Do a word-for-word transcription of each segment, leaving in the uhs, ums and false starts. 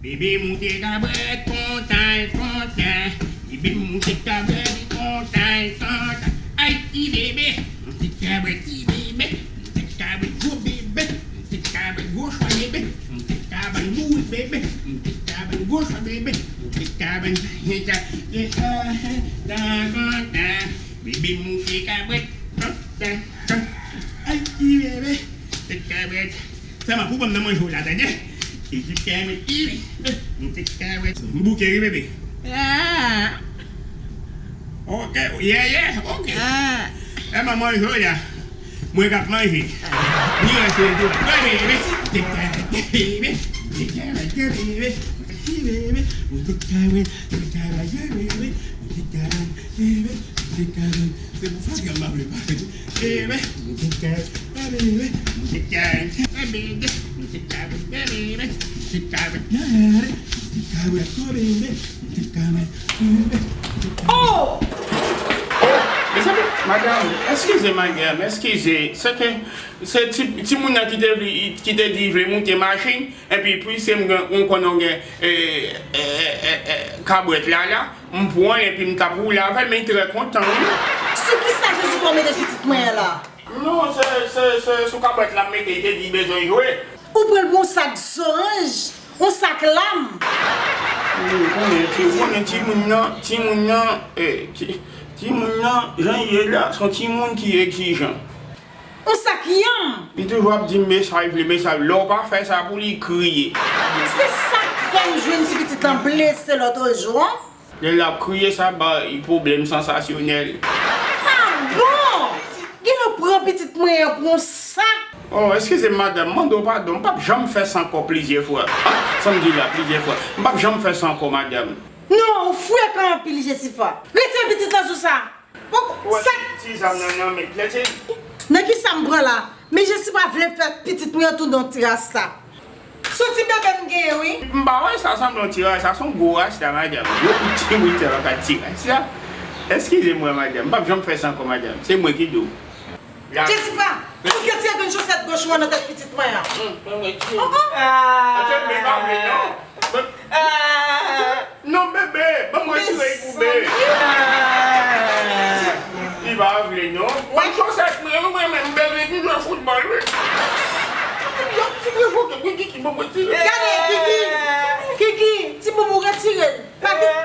Bebe moute kabrèt, kontan, kontan. Bebe moute kabrèt, kontan, kontan. Ay, ti bebe, moute kabrèt, ti bebe, moute kabrèt, gwo bebe, moute kabrèt, gwo chwa bebe, moute kabrèt, bouri bebe, moute kabrèt, gwo chwa bebe, moute kabrèt, kontan, kontan. Bebe moute kabrèt, kontan, kontan. Ay, ti bebe, moute kabrèt. Sèlman pou ban m nan manje w la, tande? Pitit kè mwen, pitit kè mwen. M bouke wi, bebe. Ah. Ok, yeah, yeah, ok. Ah. Sèlman manje w la. Mwen k ap manje. Ni rès mwen tou la. Bebe, bebe, pitit kè mwen, bebe, pitit kè mwen, bebe, pitit kè mwen, bebe, pitit kè mwen, bebe, pitit kè mwen, bebe, pitit kè mwen. Se pou fatra m pa vle pale. Oh! Oh, mezanmi, madanm, eskize, madanm, eskize. Se ke se ti, timoun nan ki te vle, ki te di vle moute machin, epi pwiske m gen, m konnen w gen, e, e, e, e, kabwèt la, la, m pran l epi m t ap woule avè l, men li trè kontan, wi. Sou ki sa Jezi fè w mete pitit mwen an la? Non, se, se, se sou kabwèt la m mete, li te di li bezwen jwe. Ou pran l pou yon sak zoranj, yon sak lam. Ou konnen, ti, ou konnen timoun nan, timoun nan, eh, ti, timoun nan, jan l ye la, se yon timoun ki egzijan. Yon sak yanm. Li toujou ap di m mesaj, li mesaj. Lè w pa fè sa pou li, kriye. Se sa k fè m jwenn ti pitit lan blese lòt jou an. Lè l ap kriye, sa bay pwoblèm sansasyonèl. Ah bon! Gen lè w pran pitit mwen an pou yon sak. Oh, eskize m, madanm, m mande w padon. M p ap janm fè sa ankò plizyè fwa. Ah, sa m di la, plizyè fwa. M p ap janm fè sa ankò, madanm. Non, ou frekan anpil, Jesifa. Retire pitit lan sou sa. Ou wè ti zam nan nan men l. Nan ki sa m pran la? Men Jesi pa vle fè pitit mwen an tounen yon ti rasta. Se yon ti bebe m genyen, wi. M pa wè sa sanble yon ti rasta, se yon gwo rasta, madanm. Gwo ti bouton anba ti rasta. Eskize mwen, madanm. M p ap janm fè sa ankò, madanm. Se mwen ki di w. Jesifa, fouke ti grenn chosèt goch ou an nan tèt pitit mwen an. Hum, mwen retire. Oh, oh. Ah. Atè, men pa vle, non. Ah. Non, bebe, ban m retire l pou bebe. Li pa vle, non. Ban m chosèt mwen, wi, mwen menm, bebe, m jwe foutbòl, wi. Yo, ti revoke, wi, Kiki, ban m retire l. Gade, Kiki, Kiki, ti boubou, retire l. Pa gen.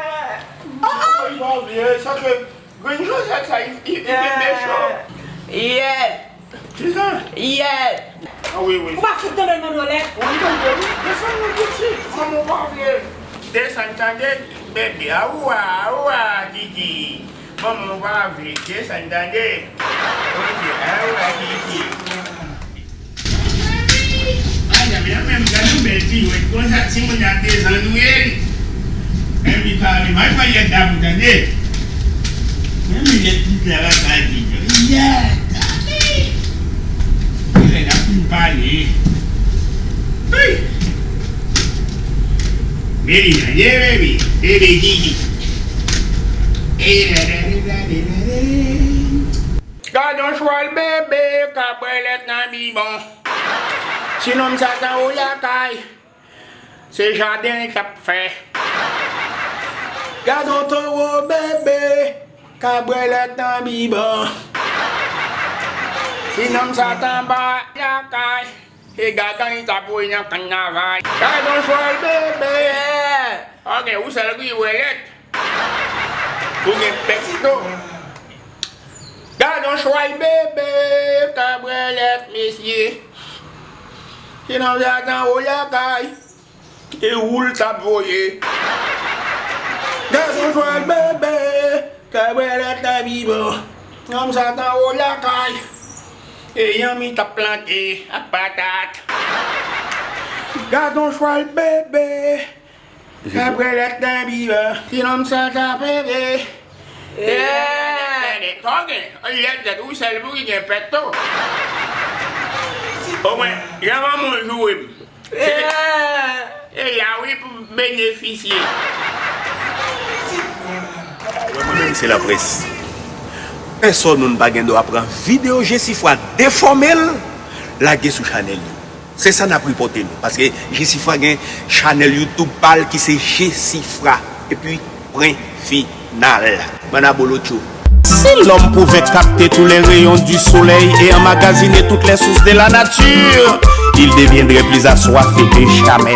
Oh, oh. Li pa vle, sa ke grenn chosèt sa, li, li, li te mechan. Yeah. Kisa? Yeah. Ah, wi, wi. Ou pa fout tande l mande w lèt? Wi, m tande l, wi. Desann nou pitit. Manman w pa vle. Desann tande, bebe. Awa, awa, Kiki. Manman w pa vle. Desann tande. Ok, awa, Kiki. Madanm, yon menm gade yon bèl ti jwèt konsa, timoun ap desann wi. Epi pa vle, mwen pran yèt la pou tande. Men m yèt ti travay pa di. Yèt, tande. Lè n ap fin pale. Hey! Baby, yeah, baby. Baby Gigi. Hey, da, da, da. Gad on chwal bebe k ap bwè lèt nan bibon. Si nonm sa t anwo lakay, se jaden l t ap fè. Gad on towo bebe k ap bwè lèt nan bibon. Si nonm sa t anba lakay, se gagan li t ap voye nan kannaval. Gad on chwal bebe. Ok, ou sèl ki bwè lèt. Ou gen pèt tou. Gad on chwal bebe k ap bwè lèt, mesye. Se nan jaden anwo lakay, e ou l t ap voye. Gad on chwal bebe k ap bwè lèt nan bibon. Nonm sa t anwo lakay, e yanm li t ap plante ak patat. Gad on chwal bebe k ap bwè lèt nan bibon. Ti nonm sa t ap ede. Yeah. Sa w gen? Lèt, lèt, ou sèl pou ki gen pèt tou. Omwen, jan manman w joure m. Se, yeah, e la wi pou benefisye. Wè mwen menm se laprès. Pèsonn moun pa gen dwa pran videyo Jesifwa defòme l, lage sou chanèl li. Se sa n ap ripòte nou, paske Jesifra gen chanèl YouTube pa l ki se Jesifra, epi pwen final. Bann abolotcho. Si l'homme pouvait capter tous les rayons du soleil et emmagasiner toutes les sources de la nature, il deviendrait plus assoiffé que jamais.